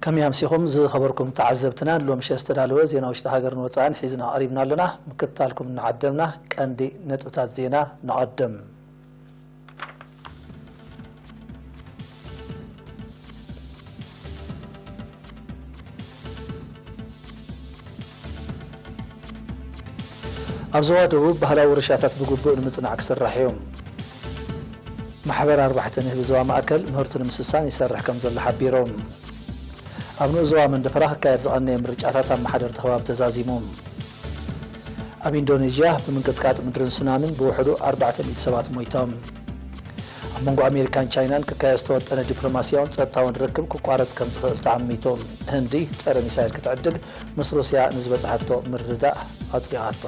ከመይ ኣምሲኹም ዝኸበርኩም ተዓዘብትና፣ ሎምሸ ዝተዳለወ ዜና ውሽጢ ሃገርን ወጻእን ሒዝና ቀሪብና ኣለና። ምክትታልኩም እናዓደምና ቀንዲ ነጥብታት ዜና ንቐድም። ኣብ ዞባ ደቡብ ባህላዊ ውርሻታት ብግቡእ ንምጽናዕ ክስራሕ እዩ። ማሕበር ኣርባሕተ ንህቢ ዞባ ማእከል ምህርቱ ንምስሳን ይሰርሕ ከም ዘሎ ሓቢሮም። ኣብ ንኡስ ዞባ መንደፈራ ክካየድ ዝቐነየ ምርጫታት ኣመሓደርቲ ከባቢ ተዛዚሙ። ኣብ ኢንዶኔዥያ ብምንቅጥቃጥ ምድርን ሱናምን ብውሕዱ ኣርባዕተ ሚእቲ ሰባት ሞይቶም። ኣብ መንጎ ኣሜሪካን ቻይናን ክካየድ ዝተወጠነ ዲፕሎማስያውን ጸጥታውን ርክብ ክቋረጽ ከም ዝኽእል ተኣሚቱ። ህንዲ ጸረ ሚሳይል ክትዕድግ ምስ ሩስያ ንዝበጽሓቶ ምርድዳእ ኣጽዲቓቶ።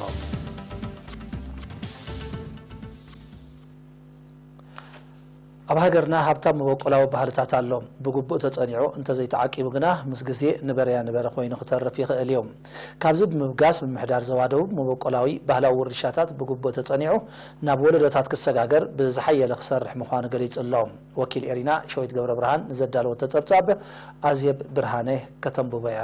ኣብ ሃገርና ሃብታም መበቆላዊ ባህልታት ኣሎ። ብግቡእ ተጸኒዑ እንተዘይተዓቂቡ ግና፣ ምስ ግዜ ንበረያ ንበረ ኮይኑ ክተርፍ ይኽእል እዩ። ካብዚ ብምብጋስ፣ ምምሕዳር ዞባ ደቡብ መበቆላዊ ባህላዊ ውርሻታት ብግቡእ ተጸኒዑ ናብ ወለዶታት ክሰጋገር ብዝሓየለ ክሰርሕ ምዃኑ ገሊጹ ኣሎ። ወኪል ኤሪና ሸዊት ገብረ ብርሃን ንዘዳለወቶ ጸብጻብ ኣዜብ ብርሃነ ከተንብቦ እያ።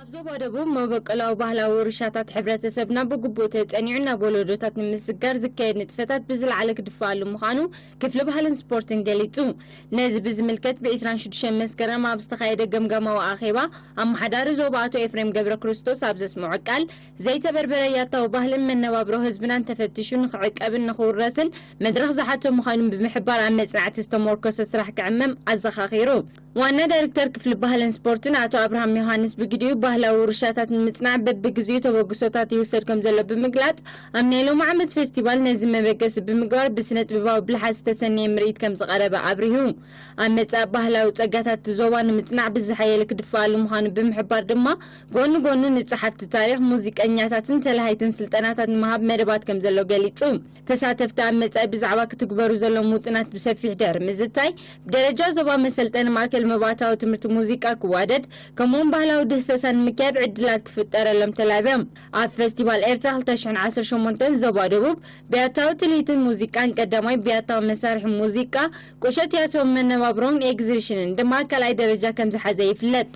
ኣብ ዞባ ደቡብ መበቆላዊ ባህላዊ ውርሻታት ሕብረተሰብና ብግቡእ ተጸኒዑ ናብ ወለዶታት ንምስጋር ዝካየድ ንጥፈታት ብዝለዓለ ክድፈኣሉ ምዃኑ ክፍሊ ባህልን ስፖርትን ገሊጹ። ነዚ ብዝምልከት ብ ዕስራን ሽዱሽተን መስከረም ኣብ ዝተኻየደ ገምጋማዊ ኣኼባ፣ ኣመሓዳሪ ዞባ ኣቶ ኤፍሬም ገብረ ክርስቶስ ኣብ ዘስምዖ ቃል፣ ዘይተበርበረ ያታዊ ባህልን መነባብሮ ህዝብናን ተፈቲሹ ንኽዕቀብን ንኽውረስን መድረኽ ዝሓቶ ምዃኑ ብምሕባር፣ ኣብ መጽናዕቲ ዝተሞርኮሰ ስራሕ ክዕመም ኣዘኻኺሩ። ዋና ዳይሬክተር ክፍሊ ባህልን ስፖርትን ኣቶ ኣብርሃም ዮሃንስ ብግዲኡ፣ ባህላዊ ውርሻታት ንምጽናዕ በብግዜኡ ተበግሶታት ይውሰድ ከም ዘሎ ብምግላጽ፣ ኣብ ናይ ሎሚ ዓመት ፌስቲቫል ነዚ መበገሲ ብምግባር ብስነ ጥበባዊ ብልሓት ዝተሰነየ ምርኢት ከም ዝቐረበ ኣብሪሁ። ኣብ መጻኢ ባህላዊ ጸጋታት እቲ ዞባ ንምጽናዕ ብዝሓየለ ክድፈኣሉ ምዃኑ ብምሕባር ድማ፣ ጎኒ ጎኑ ንጸሓፍቲ ታሪኽ፣ ሙዚቀኛታትን ተላሃይትን ስልጠናታት ንምሃብ መደባት ከም ዘሎ ገሊጹ። ተሳተፍቲ ኣብ መጻኢ ብዛዕባ ክትግበሩ ዘለዎም ውጥናት ብሰፊሕ ድሕሪ ምዝታይ፣ ብደረጃ ዞባ መሰልጠኒ ማእከል መባእታዊ ትምህርቲ ሙዚቃ ክዋደድ፣ ከምኡውን ባህላዊ ድህሰሳ ንምክያድ ዕድላት ክፍጠረሎም ተላብዮም። ኣብ ፌስቲቫል ኤርትራ ክልተ ሽሕን ዓሰርተ ሸሞንተን ዞባ ደቡብ ብያታዊ ትልሂትን ሙዚቃን ቀዳማይ ብያታዊ መሳርሒ ሙዚቃ፣ ቁሸት ያቶም መነባብሮን ኤግዚቢሽንን ድማ ካልኣይ ደረጃ ከም ዝሓዘ ይፍለጥ።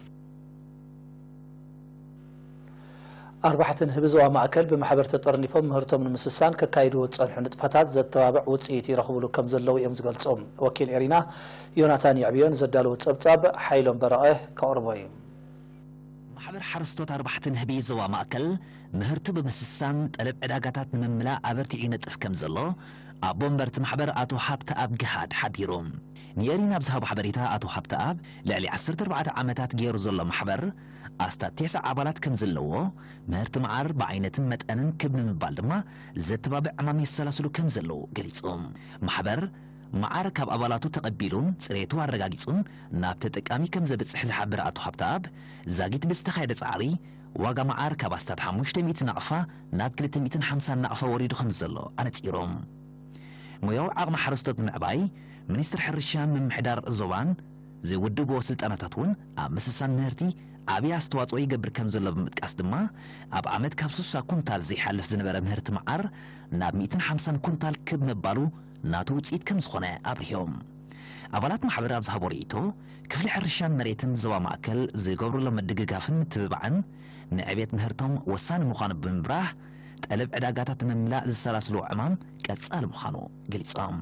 ኣርባሕትን ህቢ ዞባ ማእከል ብማሕበር ተጠርኒፎም ምህርቶም ንምስሳን ከካይድዎ ዝጸንሑ ንጥፈታት ዘተባብዕ ውጽኢት ይረኽብሉ ከም ዘለዉ እዮም ዝገልጹ። ወኪል ኤሪና ዮናታን የዕብዮ ንዘዳለዎ ጸብጻብ ሓይሎም በረቐ ከቕርቦ እዩ። ማሕበር ሓረስቶት ኣርባሕትን ህቢ ዞባ ማእከል ምህርቱ ብምስሳን ጠለብ ዕዳጋታት ንምምላእ ኣበርቲዑ ይነጥፍ ከም ዘሎ ኣቦ ወንበርቲ ማሕበር ኣቶ ሃብተኣብ ግሃድ ሓቢሩ። ንኤሪና ኣብ ዝሃቦ ሓበሬታ ኣቶ ሃብተኣብ ልዕሊ ዓሰርተ ኣርባዕተ ዓመታት ገይሩ ዘሎ ማሕበር ኣስታት ቴስዓ ኣባላት ከም ዘለዎ፣ ምህርቲ መዓር ብዓይነትን መጠንን ክብ ንምባል ድማ ዘተባብዕ ዕማም የሰላስሉ ከም ዘለዉ ገሊጹ። ማሕበር መዓር ካብ ኣባላቱ ተቐቢሉን ጽሬቱ ኣረጋጊጹን ናብ ተጠቃሚ ከም ዘብጽሕ ዝሓበረ ኣቶ ሃብተኣብ፣ ዛጊት ብዝተኻየደ ጻዕሪ ዋጋ መዓር ካብ ኣስታት ሓሙሽተ ሚእቲ ናቕፋ ናብ ክልተ ሚእትን ሓምሳን ናቕፋ ወሪዱ ከም ዘሎ ኣነጺሩ። ሞያዊ ዓቕሚ ሓረስቶት ንምዕባይ፣ ሚኒስትሪ ሕርሻን ምምሕዳር ዞባን ዝውድብዎ ስልጠናታት እውን ኣብ ምስሳን ምህርቲ ዓብዪ ኣስተዋፅኦ ይገብር ከም ዘሎ ብምጥቃስ ድማ፣ ኣብ ዓመት ካብ ስሳ ኩንታል ዘይሓልፍ ዝነበረ ምህርቲ መዓር ናብ ሚእትን ሓምሳን ኩንታል ክብ ምባሉ ናቱ ውፅኢት ከም ዝኾነ ኣብሪሆም። ኣባላት ማሕበር ኣብ ዝሃቦ ርእይቶ፣ ክፍሊ ሕርሻን መሬትን ዞባ ማእከል ዝገብሩሎም ምድግጋፍን ምትብባዕን ንዕቤት ምህርቶም ወሳኒ ምዃኑ ብምብራህ፣ ጠለብ ዕዳጋታት ንምምላእ ዝሰላስልዎ ዕማም ቀጻሊ ምዃኑ ገሊጾም።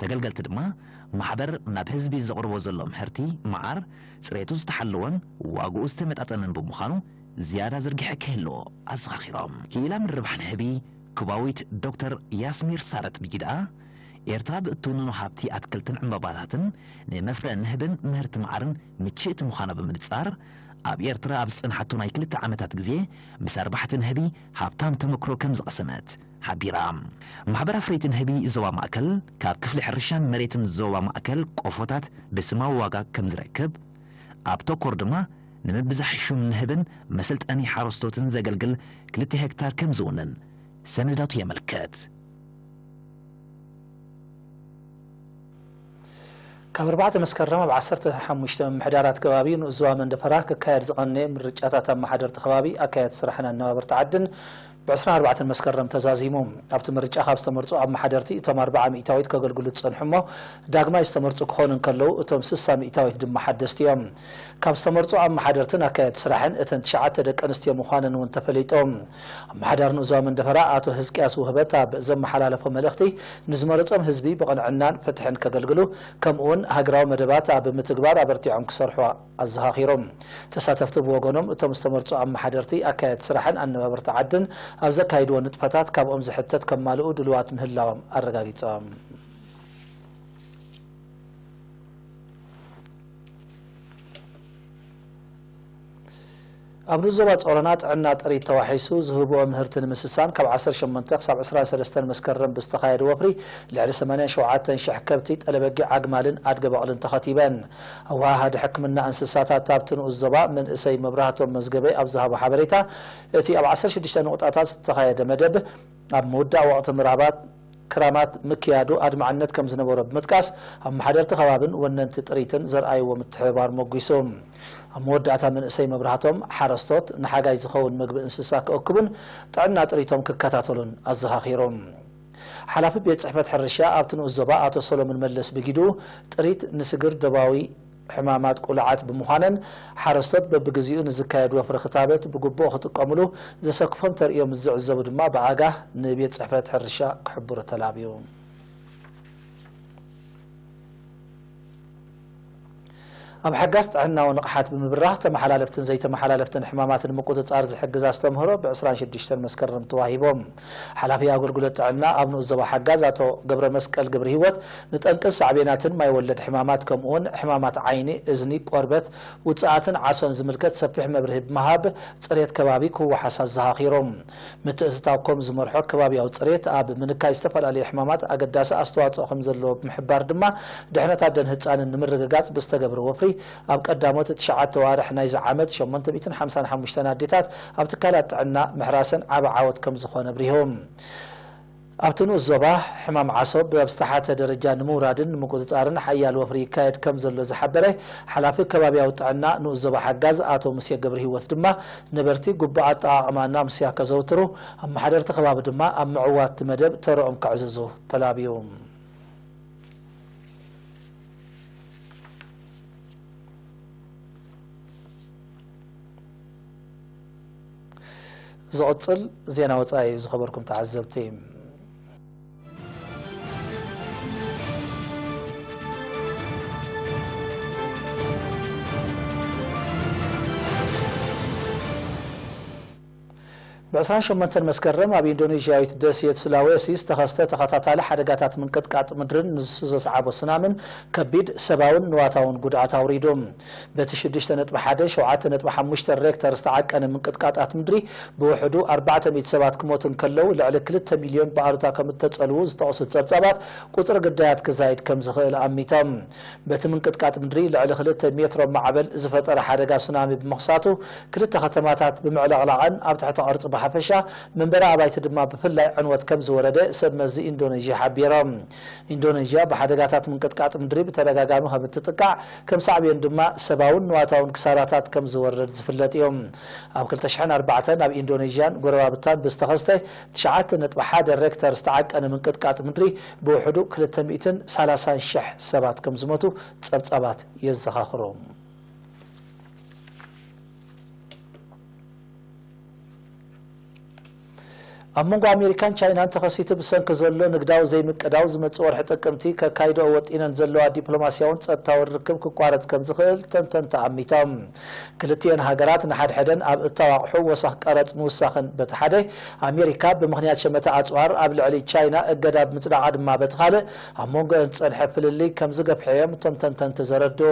ተገልገልቲ ድማ፣ ማሕበር ናብ ህዝቢ ዘቕርቦ ዘሎ ምህርቲ መዓር ጽሬቱ ዝተሓለወን ዋግኡ ዝተመጣጠነን ብምዃኑ፣ ዝያዳ ዝርግሐ ክህልዎ ኣዘኻኺሮም። ክኢላ ምርባሕ ንህቢ ኩባዊት ዶክተር ያስሚር ሳረት ብጊድኣ፣ ኤርትራ ብእትውንኖ ሃብቲ ኣትክልትን ዕምባባታትን ንመፍረ ንህብን ምህርቲ መዓርን ምችእቲ ምዃና ብምንጻር፣ ኣብ ኤርትራ ኣብ ዝጸንሓቶ ናይ ክልተ ዓመታት ግዜ ምስ ኣርባሕቲ ንህቢ ሃብታም ተመክሮ ከም ዝቐሰመት ሓቢራ። ማሕበር ኣፍረይቲ ንህቢ ዞባ ማእከል ካብ ክፍሊ ሕርሻን መሬትን ዞባ ማእከል ቆፎታት ብስማዊ ዋጋ ከም ዝረክብ፣ ኣብ ተኮር ድማ ንምብዛሕ ሹም ንህብን መሰልጠኒ ሓረስቶትን ዘገልግል ክልተ ሄክታር ከም ዝውንን ሰነዳቱ የመልክት። ካብ ኣርባዕተ መስከረም ኣብ ዓሰርተ ሓሙሽተ ምምሕዳራት ከባቢ ንኡስ ዞባ መንደፈራ ክካየድ ዝቐነየ ምርጫታት ኣመሓደርቲ ከባቢ ኣካየድቲ ስራሕን ኣነባበርቲ ዓድን ብ ዕስራን ኣርባዕተን መስከረም ተዛዚሙ። ኣብቲ ምርጫ ካብ ዝተመርጹ ኣመሓደርቲ እቶም ኣርብዓ ሚእታዊት ከገልግሉ ዝጸንሑ እሞ ዳግማይ ዝተመርጹ ክኾኑ እንከለዉ እቶም ስሳ ሚእታዊት ድማ ሓደስቲ እዮም። ካብ ዝተመርጹ ኣመሓደርትን ኣካየድቲ ስራሕን እተን ትሽዓተ ደቂ ኣንስትዮ ምዃነን እውን ተፈሊጡ። ኣመሓዳሪ ንኡዞባ መንደፈራ ኣቶ ህዝቅያስ ውህበት ኣብ ዘመሓላለፎ መልእኽቲ ንዝመረጾም ህዝቢ ብቕንዕናን ፍትሕን ከገልግሉ ከምኡውን ሃገራዊ መደባት ኣብ ምትግባር ኣበርቲዖም ክሰርሑ ኣዘኻኺሮም። ተሳተፍቲ ብወገኖም እቶም ዝተመርጹ ኣመሓደርቲ ኣካየድቲ ስራሕን ኣነባበርቲ ዓድን ኣብ ዘካይድዎ ንጥፈታት ካብኦም ዝሕተት ከማልኡ ድልዋት ምህላዎም ኣረጋጊጾም። ኣብ ንዞባ ጾሮና ጥዕና ጥሪት ተዋሒሱ ዝህብኦ ምህርቲ ንምስሳን ካብ ዓሰርተ ሸሞንተ ክሳብ ዕስራን ሰለስተን መስከረም ብዝተኻየደ ወፍሪ ልዕሊ ሰማንያን ሸውዓተን ሽሕ ከብቲ፣ ጠለበጊዕ፣ ኣግማልን ኣድገ በቕልን ተኸቲበን። ኣወሃሃዲ ሕክምና እንስሳታት ኣብቲ ንኡስ ዞባ መንእሰይ መብራህቶም መዝገበይ ኣብ ዝሃቦ ሓበሬታ፣ እቲ ኣብ ዓሰርተ ሽዱሽተ ንቑጣታት ዝተኻየደ መደብ ኣብ ምውዳእ ወቕቲ ምራባት ክራማት ምክያዱ ኣድማዕነት ከም ዝነበሮ ብምጥቃስ፣ ኣመሓደርቲ ከባብን ወነንቲ ጥሪትን ዘርኣይዎ ምትሕብባር ሞጒሱ። ኣብ መወዳእታ መንእሰይ መብራህቶም ሓረስቶት ንሓጋይ ዝኸውን መግቢ እንስሳ ክእክቡን ጥዕና ጥሪቶም ክከታተሉን ኣዘኻኺሮም። ሓላፊ ቤት ጽሕፈት ሕርሻ ኣብቲ ንኡስ ዞባ ኣቶ ሰሎሞን መለስ ብጊዱ፣ ጥሪት ንስግር ደባዊ ሕማማት ቁልዓት ብምዃነን ሓረስቶት በብግዚኡ ንዝካየድ ወፍሪ ክታበት ብግቡእ ክጥቀምሉ ዘሰክፎም ተርእዮም ዝዕዘቡ ድማ ብኣጋ ንቤት ጽሕፈት ሕርሻ ክሕብሩ ተላብዩ። ኣብ ሓጋዝ ጥዕናዊ ንቕሓት ብምብራህ ተመሓላለፍትን ዘይተመሓላለፍትን ሕማማትን ምቁጽጻር ዝሕግዝ ኣስተምህሮ ብ ዕስራን ሽዱሽተን መስከረም ተዋሂቦም። ሓላፊ ኣገልግሎት ጥዕና ኣብ ንኡስ ዞባ ሓጋዝ ኣቶ ገብረ መስቀል ገብረ ህይወት ንጠንቅን ሳዕቤናትን ማይ ወለድ ሕማማት ከምኡውን ሕማማት ዓይኒ፣ እዝኒ፣ ቆርበት፣ ውጽኣትን ዓሶን ዝምልከት ሰፊሕ መብርሂ ብምሃብ ጽሬት ከባቢ ክወሓስ ኣዘኻኺሮም። ምትእትታው ከም ዝመርሖ ከባቢያዊ ጽሬት ኣብ ምንካይ ዝተፈላለዩ ሕማማት ኣገዳሲ ኣስተዋጽኦ ከም ዘለዎ ብምሕባር ድማ ድሕነት ኣደን ህጻንን ንምርግጋጽ ብዝተገብረ ወፍሪ ኣብ ቀዳሞት ትሽዓተ ዋርሕ ናይዚ ዓመት ሸሞንተ ሚእትን ሓምሳን ሓሙሽተን ኣዴታት ኣብ ትካላት ጥዕና ምሕራሰን ዓቢ ዓወት ከም ዝኾነ ኣብሪሆም። ኣብቲ ንኡስ ዞባ ሕማም ዓሶ ብዝተሓተ ደረጃ ንምውራድን ንምቁጽጻርን ሓያል ወፍሪ ይካየድ ከም ዘሎ ዝሓበረ ሓላፊ ከባቢያዊ ጥዕና ንኡስ ዞባ ሓጋዝ ኣቶ ሙሴ ገብረ ህይወት ድማ ነበርቲ ግቡእ ኣጠቓቕማ ናሙስያ ከዘውትሩ፣ ኣመሓደርቲ ከባቢ ድማ ኣብ ምዕዋት መደብ ተረኦም ከዕዝዙ ተላብዩ። ዝቕጽል ዜና ወጻኢ እዩ፣ ዝኸበርኩም ተዓዘብቲ። ብ ዕስራን ሸሞንተን መስከረም ኣብ ኢንዶኔዥያዊት ደሴት ሱላዌሲ ዝተኸስተ ተኸታታሊ ሓደጋታት ምንቅጥቃጥ ምድርን ንሱ ዘስዓቦ ስናምን ከቢድ ሰብኣውን ንዋታውን ጉድኣት ኣውሪዱ። በቲ ሽዱሽተ ነጥቢ ሓደ፣ ሸውዓተ ነጥቢ ሓሙሽተ ሬክተር ዝተዓቀነ ምንቅጥቃጣት ምድሪ ብውሕዱ ኣርባዕተ ሚእቲ ሰባት ክሞቱ እንከለዉ፣ ልዕሊ ክልተ ሚልዮን ብኣሉታ ከም እተጸልዉ ዝጠቕሱ ጸብጻባት፣ ቁጽሪ ግዳያት ክዛይድ ከም ዝኽእል ኣሚቶም። በቲ ምንቅጥቃጥ ምድሪ ልዕሊ ክልተ ሜትሮ ማዕበል ዝፈጠረ ሓደጋ ሱናሚ ብምኽሳቱ፣ ክልተ ከተማታት ብምዕለቕላቐን ኣብ ትሕቲ ቅርጺ ብሓፈሻ መንበሪ ኣባይቲ ድማ ብፍላይ ዕንወት ከም ዝወረደ ሰብ መዚ ኢንዶኔዥያ ሓቢሮም። ኢንዶኔዥያ ብሓደጋታት ምንቅጥቃጥ ምድሪ ብተደጋጋሚ ከም እትጥቃዕ፣ ከም ሳዕቤን ድማ ሰብኣውን ንዋታውን ክሳራታት ከም ዝወርድ ዝፍለጥ እዩ። ኣብ ክልተ ሽሕን ኣርባዕተን ኣብ ኢንዶኔዥያን ጎረባብታን ብዝተኸስተ ትሽዓተ ነጥቢ ሓደ ሬክተር ዝተዓቀነ ምንቅጥቃጥ ምድሪ ብውሕዱ ክልተ ሚእትን ሰላሳን ሽሕ ሰባት ከም ዝሞቱ ጸብጻባት የዘኻኽሩ። ኣብ መንጎ ኣሜሪካን ቻይናን ተኸሲቱ ብሰንኪ ዘሎ ንግዳዊ ዘይምቅዳው ዝመጽእ ወርሒ ጥቅምቲ ከካይድኦ ወጢነን ዘለዋ ዲፕሎማስያውን ጸጥታውን ርክብ ክቋረጽ ከም ዝኽእል ተንተንቲ ኣሚቶም። ክልቲኤን ሃገራት ንሓድሕደን ኣብ እተዋቕሑ ወሰኽ ቀረጽ ምውሳኽን በቲ ሓደ፣ ኣሜሪካ ብምኽንያት ሸመተ ኣጽዋር ኣብ ልዕሊ ቻይና እገዳ ብምጽዳቓ ድማ በቲ ካልእ ኣብ መንጎአን ዝጸንሐ ፍልልይ ከም ዝገፍሐ እዮም እቶም ተንተንቲ ዘረድኡ።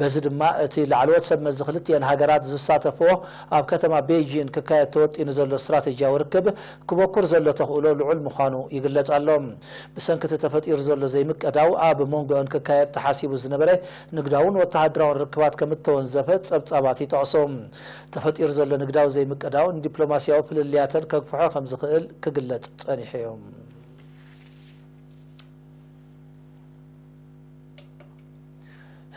በዚ ድማ እቲ ላዕለዎት ሰብ መዚ ክልቲኤን ሃገራት ዝሳተፍዎ ኣብ ከተማ ቤይጂን ክካየድ ተወጢኑ ዘሎ ስትራቴጂያዊ ርክብ ክበኩር ዘሎ ተኽእሎ ልዑል ምዃኑ ይግለጽ ኣሎ። ብሰንኪ እቲ ተፈጢሩ ዘሎ ዘይምቅዳው ኣብ መንጎአን ክካየድ ተሓሲቡ ዝነበረ ንግዳውን ወተሃደራውን ርክባት ከም እተወንዘፈ ጸብጻባት ይጠቕሱ። ተፈጢሩ ዘሎ ንግዳዊ ዘይምቅዳው ንዲፕሎማስያዊ ፍልልያተን ከግፍሖ ከም ዝኽእል ክግለጽ ጸኒሑ እዩ።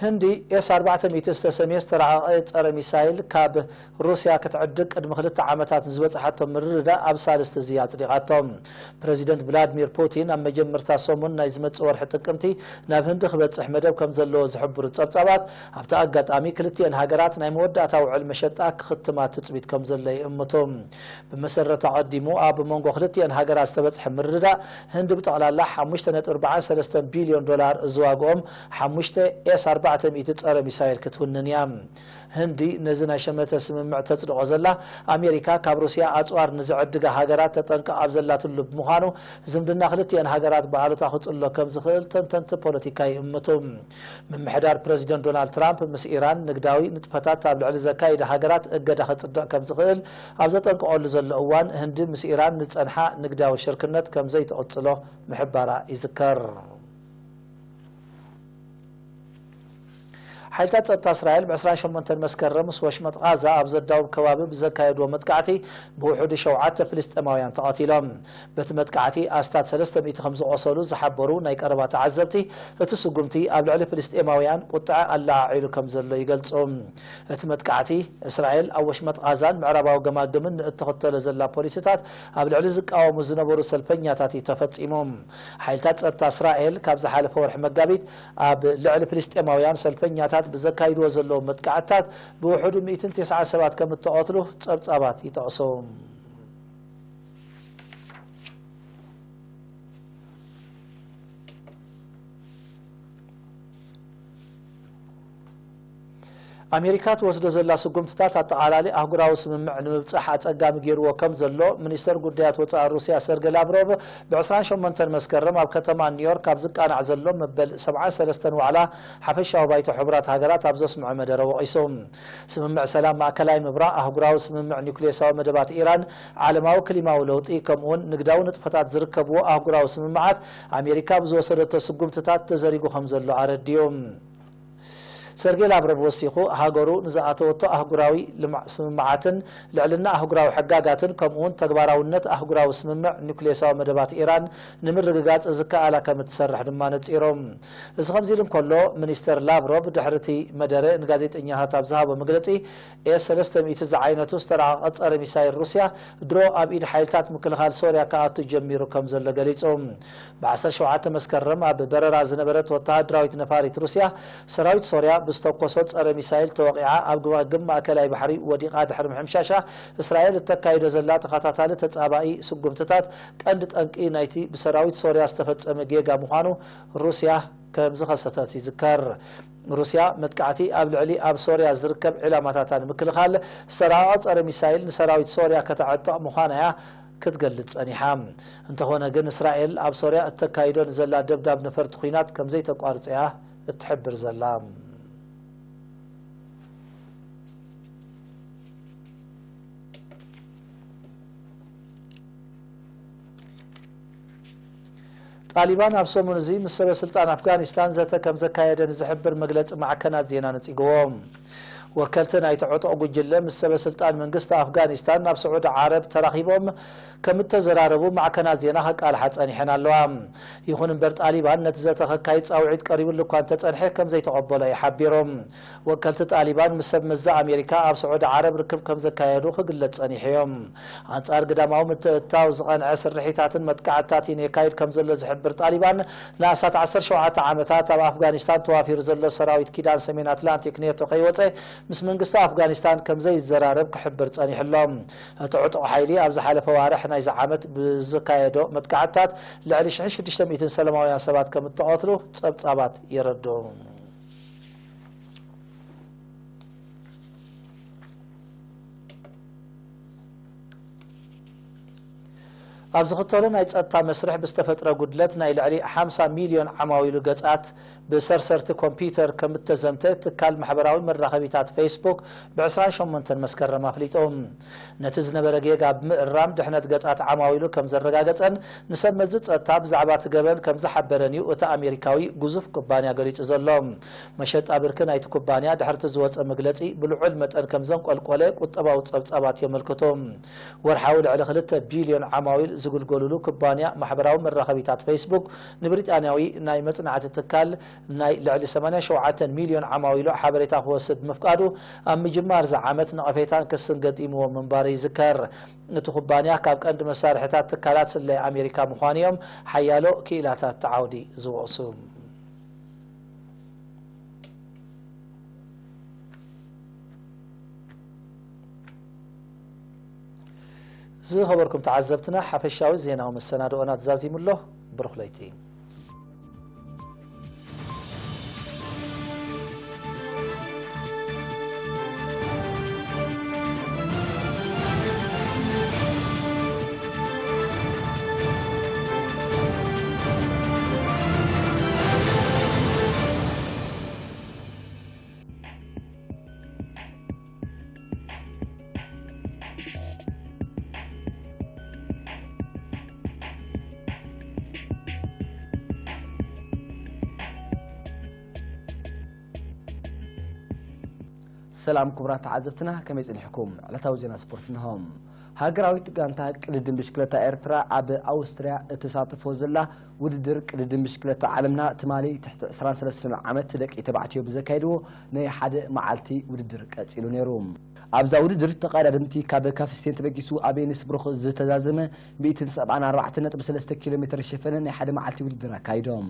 ህንዲ ኤስ ኣርባዕተ ሚእቲ ዝተሰምየ ዝተራቐቐ ጸረ ሚሳይል ካብ ሩስያ ክትዕድግ ቅድሚ ክልተ ዓመታት ዝበጽሓቶ ምርድዳእ ኣብ ሳልስቲ እዚ ኣጽዲቓቶ። ፕረዚደንት ቭላድሚር ፑቲን ኣብ መጀመርታ ሰሙን ናይ ዝመጽእ ወርሒ ጥቅምቲ ናብ ህንዲ ክበጽሕ መደብ ከም ዘለዎ ዝሕብሩ ጸብጻባት፣ ኣብቲ ኣጋጣሚ ክልቲኤን ሃገራት ናይ መወዳእታ ውዕል መሸጣ ክኽትማ ትጽቢት ከም ዘሎ ይእምቱ። ብመሰረት ኣቐዲሙ ኣብ መንጎ ክልቲኤን ሃገራት ዝተበጽሐ ምርድዳእ፣ ህንዲ ብጠቕላላ ሓሙሽተ ነጥቢ ኣርባዓን ሰለስተን ቢልዮን ዶላር ዝዋግኦም ሓሙሽተ ኤስ ኣርባዕተ ሚእቲ ጸረ ሚሳይል ክትውንን እያ። ህንዲ ነዚ ናይ ሸመተ ስምምዕ ተጽድቖ ዘላ፣ ኣሜሪካ ካብ ሩስያ ኣጽዋር ንዝዕድጋ ሃገራት ተጠንቅቕ ኣብ ዘላትሉ ብምዃኑ፣ ዝምድና ክልቲኤን ሃገራት ብኣሉታ ክጽሎ ከም ዝኽእል ተንተንቲ ፖለቲካ ይእምቱ። ምምሕዳር ፕረዚደንት ዶናልድ ትራምፕ ምስ ኢራን ንግዳዊ ንጥፈታት ኣብ ልዕሊ ዘካይዳ ሃገራት እገዳ ክጽድቕ ከም ዝኽእል ኣብ ዘጠንቅቐሉ ዘሎ እዋን፣ ህንዲ ምስ ኢራን ዝጸንሓ ንግዳዊ ሽርክነት ከም ዘይትቕጽሎ ምሕባራ ይዝከር። ሓይልታት ጸጥታ እስራኤል ብ ዕስራን ሸሞንተን መስከረም ምስ ወሽመጥ ቓዛ ኣብ ዘዳውብ ከባቢ ብዘካየድዎ መጥቃዕቲ ብውሕዱ ሸውዓተ ፍልስጤማውያን ተቐቲሎም። በቲ መጥቃዕቲ ኣስታት ሰለስተ ሚእቲ ከም ዝቖሰሉ ዝሓበሩ ናይ ቀረባ ተዓዘብቲ፣ እቲ ስጉምቲ ኣብ ልዕሊ ፍልስጤማውያን ቁጥዐ ኣለዓዒሉ ከም ዘሎ ይገልጹ። እቲ መጥቃዕቲ፣ እስራኤል ኣብ ወሽመጥ ቓዛን ምዕራባዊ ገማግምን ንእትኽተሎ ዘላ ፖሊሲታት ኣብ ልዕሊ ዝቃወሙ ዝነበሩ ሰልፈኛታት እዩ ተፈጺሙ። ሓይልታት ጸጥታ እስራኤል ካብ ዝሓለፈ ወርሒ መጋቢት ኣብ ልዕሊ ፍልስጤማውያን ሰልፈኛታት ብዘካይድዎ ዘለዉ መጥቃዕትታት ብውሕዱ ሚእትን ተስዓን ሰባት ከም እተቐትሉ ጸብጻባት ይጠቕሱ። ኣሜሪካ ትወስዶ ዘላ ስጉምትታት ኣጠቓላሊ ኣህጉራዊ ስምምዕ ንምብጻሕ ኣጸጋሚ ገይርዎ ከም ዘሎ ሚኒስተር ጉዳያት ወጻኢ ሩስያ ሰርጌ ላቭሮቭ ብ ዕስራን ሸሞንተን መስከረም ኣብ ከተማ ኒውዮርክ ኣብ ዝቃናዕ ዘሎ መበል ሰብዓን ሰለስተን ዋዕላ ሓፈሻዊ ባይቶ ሕቡራት ሃገራት ኣብ ዘስምዖ መደረ ወቒሱ። ስምምዕ ሰላም ማእከላይ ምብራቕ፣ ኣህጉራዊ ስምምዕ ኒውክሌሳዊ መደባት ኢራን፣ ዓለማዊ ክሊማዊ ለውጢ፣ ከምኡውን ንግዳዊ ንጥፈታት ዝርከብዎ ኣህጉራዊ ስምምዓት ኣሜሪካ ብዝወሰደቶ ስጉምትታት ተዘሪጉ ከም ዘሎ ኣረዲኡ። ሰርጌ ላቭሮቭ ወሲኹ፣ ሃገሩ ንዝኣተወቶ ኣህጉራዊ ልምዓ-፣ ስምምዓትን ልዕልና ኣህጉራዊ ሕጋጋትን ከምኡውን ተግባራውነት ኣህጉራዊ ስምምዕ ኒውክሌሳዊ መደባት ኢራን ንምርግጋጽ ዝከኣላ ከም እትሰርሕ ድማ ነጺሮም። እዚ ከምዚ ኢሉ እንከሎ፣ ሚኒስተር ላቭሮቭ ድሕሪ እቲ መደረ ንጋዜጠኛታት ኣብ ዝሃቦ መግለጺ፣ ኤስ ሰለስተ ሚእቲ ዝዓይነቱ ዝተራቐቐ ጸረ ሚሳይል ሩስያ ድሮ ኣብ ኢድ ሓይልታት ምክልኻል ሶርያ ክኣቱ ጀሚሩ ከም ዘሎ ገሊጹ። ብ ዓሰርተ ሸውዓተ መስከረም ኣብ በረራ ዝነበረት ወተሃደራዊት ነፋሪት ሩስያ፣ ሰራዊት ሶርያ ብዝተኮሶ ጸረ ሚሳይል ተወቒዓ ኣብ ግማግም ማእከላይ ባሕሪ ወዲቓ ድሕሪ ምሕምሻሻ፣ እስራኤል እተካይዶ ዘላ ተኸታታሊ ተጻባኢ ስጉምትታት ቀንዲ ጠንቂ ናይቲ ብሰራዊት ሶርያ ዝተፈጸመ ጌጋ ምዃኑ ሩስያ ከም ዝኸሰተት ይዝከር። ሩስያ መጥቃዕቲ ኣብ ልዕሊ ኣብ ሶርያ ዝርከብ ዒላማታታ ንምክልኻል ዝተራቐቐ ጸረ ሚሳይል ንሰራዊት ሶርያ ከተዕጥቕ ምዃና እያ ክትገልጽ ጸኒሓ። እንተኾነ ግን እስራኤል ኣብ ሶርያ እተካይዶ ንዘላ ደብዳብ ነፈርቲ ኲናት ከም ዘይተቋርጽ እያ እትሕብር ዘላ። ጣሊባን ኣብ ሰሙን እዚ ምስ ሰበ ስልጣን ኣፍጋኒስታን ዘተ ከም ዘካየደ ንዝሕብር መግለጺ ማዕከናት ዜና ነጺግዎ። ወከልቲ ናይቲ ዕጡቕ ጉጅለ ምስ ሰበ ስልጣን መንግስቲ ኣፍጋኒስታን ናብ ስዑዲ ዓረብ ተራኺቦም ከም እተዘራረቡ ማዕከናት ዜና ከቃልሓ ጸኒሐን ኣለዋ። ይኹን እምበር ጣሊባን ነቲ ዘተ ከካይድ ጻውዒት ቀሪቡሉ እኳ እንተጸንሐ ከም ዘይተቐበሎ እዩ ሓቢሩ። ወከልቲ ጣሊባን ምስ ሰብ መዚ ኣሜሪካ ኣብ ስዑዲ ዓረብ ርክብ ከም ዘካየዱ ክግለጽ ጸኒሑ እዮም። ኣንጻር ግዳማዊ ምትእትታው ዝቐንዐ ስርሒታትን መጥቃዕትታትን የካይድ ከም ዘሎ ዝሕብር ጣሊባን፣ ንኣስታት ዓሰርተ ሸውዓተ ዓመታት ኣብ ኣፍጋኒስታን ተዋፊሩ ዘሎ ሰራዊት ኪዳን ሰሜን ኣትላንቲክ ኔቶ ከይወጸ ምስ መንግስቲ ኣፍጋኒስታን ከም ዘይዘራረብ ክሕብር ጸኒሑ ኣሎ። እቲ ዕጡቕ ሓይሊ ኣብ ዝሓለፈ ዋርሕ ናይዚ ዓመት ብዝካየዶ መጥቃዕትታት ልዕሊ ሽሕን ሽዱሽተ ሚእትን ሰላማውያን ሰባት ከም እተቐትሉ ጸብጻባት የረድኡ። ኣብ ዝኽተሎ ናይ ጸጥታ መስርሕ ብዝተፈጥረ ጉድለት ናይ ልዕሊ ሓምሳ ሚልዮን ዓማዊሉ ገጻት ብሰርሰርቲ ኮምፒውተር ከም እተዘምተ ትካል ማሕበራዊ መራኸቢታት ፌስቡክ ብ ዕስራን ሸሞንተን መስከረም ኣፍሊጡ። ነቲ ዝነበረ ጌጋ ብምእራም ድሕነት ገጻት ዓማዊሉ ከም ዘረጋገጸን ንሰብ መዚ ጸጥታ ብዛዕባ እቲ ገበን ከም ዝሓበረን እዩ እቲ ኣሜሪካዊ ግዙፍ ኩባንያ ገሊጹ ዘሎ። መሸጣ ብርኪ ናይቲ ኩባንያ ድሕርቲ ዝወጸ መግለጺ ብልዑል መጠን ከም ዘንቆልቆለ ቁጠባዊ ጸብጻባት የመልክቱ። ወርሓዊ ልዕሊ ክልተ ቢልዮን ዓማዊል ዝግልገሉሉ ኩባንያ ማሕበራዊ መራኸቢታት ፌስቡክ ንብሪጣንያዊ ናይ መጽናዕቲ ትካል ናይ ልዕሊ ሰማንያ ሸውዓተ ሚልዮን ዓማዊሉ ሓበሬታ ክወስድ ምፍቃዱ ኣብ ምጅማር እዚ ዓመት ነቐፌታን ክስን ገጢምዎ ምንባሩ ይዝከር። እቲ ኩባንያ ካብ ቀንዲ መሳርሕታት ትካላት ስለያ ኣሜሪካ ምዃኑ እዮም ሓያሎ ክኢላታት እቲ ዓውዲ ዝወቕሱ። ዝኸበርኩም ተዓዘብትና፣ ሓፈሻዊ ዜናዊ መሰናድኦና ተዛዚሙ ኣሎ። ብሩኽ ለይቲ። ሰላም ክቡራት ተዓዘብትና፣ ከመይ ጸኒሕኩም? ዕለታዊ ዜና ስፖርት እንሆ። ሃገራዊት ጋንታ ቅድድም ብሽክለታ ኤርትራ ኣብ ኣውስትርያ እተሳትፎ ዘላ ውድድር ቅድድም ብሽክለታ ዓለምና ትማሊ ትሕቲ ዕስራን ሰለስተን ዓመት ደቂ ተባዕትዮ ብዘካየድዎ ናይ ሓደ መዓልቲ ውድድር ቀጺሉ ነይሩ። ኣብዛ ውድድር ተቐዳደምቲ ካብ ካፍስቴን ተበጊሱ ኣብ ኤንስብሩክ ዝተዛዘመ ሚእትን ሰብዓን ኣርባዕተን ነጥቢ ሰለስተ ኪሎ ሜትር ዝሸፈነ ናይ ሓደ መዓልቲ ውድድር ኣካይዶም።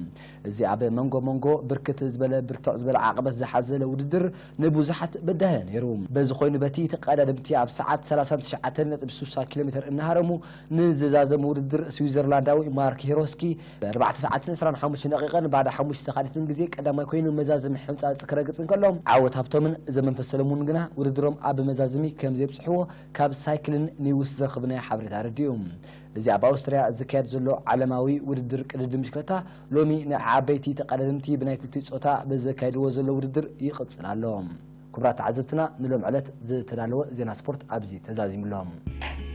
እዚ ኣብ መንጎ መንጎ ብርክት ዝበለ ብርትዕ ዝበለ ዓቕበት ዝሓዘለ ውድድር ንብዙሓት በዳሂ ነይሩ። በዚ ኮይኑ በቲ ተቐዳደምቲ ኣብ ሰዓት ሰላሳን ትሽዓተን ነጥቢ ስሳ ኪሎ ሜትር እናሃረሙ ንዝዛዘሙ ውድድር ስዊዘርላንዳዊ ማርክ ሄሮስኪ ብኣርባዕተ ሰዓትን ዕስራን ሓሙሽተ ደቂቕን ባዳ ሓሙሽተ ተኻሊትን ግዜ ቀዳማይ ኮይኑ መዛዘሚ ሕንጻጽ ክረግጽ እንከሎ፣ ዓወት ሃብቶምን ዘመንፈስ ሰለሙን ግና ውድድሮም ኣብ መዛዘሚ ከም ዘብጽሕዎ ካብ ሳይክልን ኒውስ ዝረኸብናዮ ሓበሬታ ኣረዲኡ። እዚ ኣብ ኣውስትርያ ዝካየድ ዘሎ ዓለማዊ ውድድር ቅድድም ብሽክለታ ሎሚ ንዓበይቲ ተቐዳደምቲ ብናይ ክልቲኡ ጾታ ብዘካየድዎ ዘሎ ውድድር ይቕጽል ኣሎ። ክቡራት ተዓዘብትና፣ ንሎም ዕለት ዝተዳለወ ዜና ስፖርት ኣብዚ ተዛዚሙ ኣሎ።